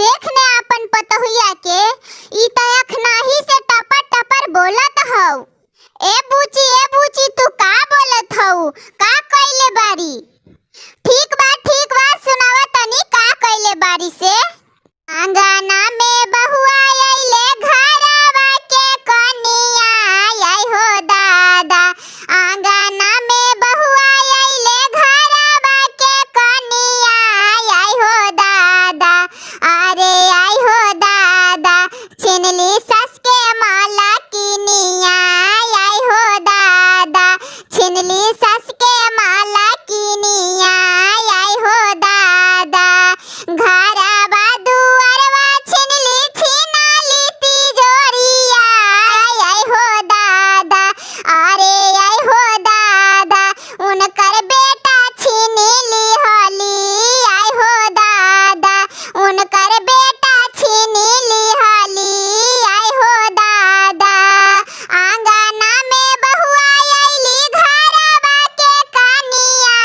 देख ने अपन पतहुया के, ई त अखनाही से टपर टपर बोलत हौ। ए बूची, ए बूची, तू का बोलत हौ? का कइले बारी? ठीक बा, ठीक बा, सुनावा तनी का कइले बारी से। आंगना में बहुआ अइले घरवा के कनिया आई हो दादा। आंगना में बहुआ अइले घरवा के कनिया आई हो दादा। अरे आई हो दादा, छिनली सस के माला किनिया आई हो दादा। छिनली सस के माला किनिया आई हो दादा। घरवा दुआरवा छिनली छिनाली तिजोरिया आई हो दादा। अरे आई हो दादा, उनकर बेटा छिनली होली आई हो दादा। उनकर बेटा छिनली होली आई हो दादा। आंगना में बहुआ अइली घरवा के कनिया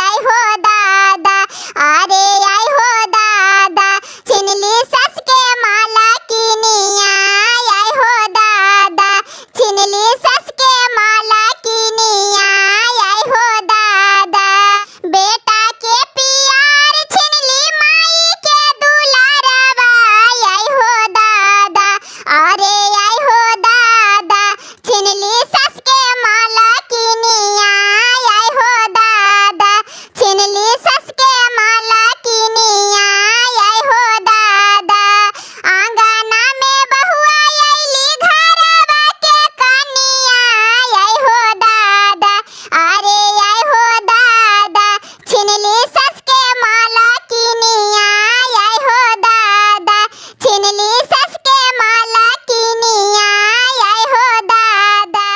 आई हो दादा। अरे आई हो दादा, छिनली सस के माला किनिया आई हो दादा। छिनली सस के माला किनिया आई हो दादा। बेटा के पियार छिनली माई के दुलारवा आई हो दादा। अरे आई हो दादा, छिनली सस के माला किनिया आई हो दादा। छिनली सस के माला किनिया आई हो दादा। आंगना में बहुआ अइली घरवा के कनिया आई हो दादा। अरे आई हो दादा, छिनली सस के माला किनिया आई हो दादा। छिनली सस के माला किनिया आई हो दादा।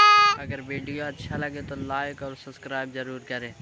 अगर वीडियो अच्छा लगे तो लाइक और सब्सक्राइब ज़रूर करें।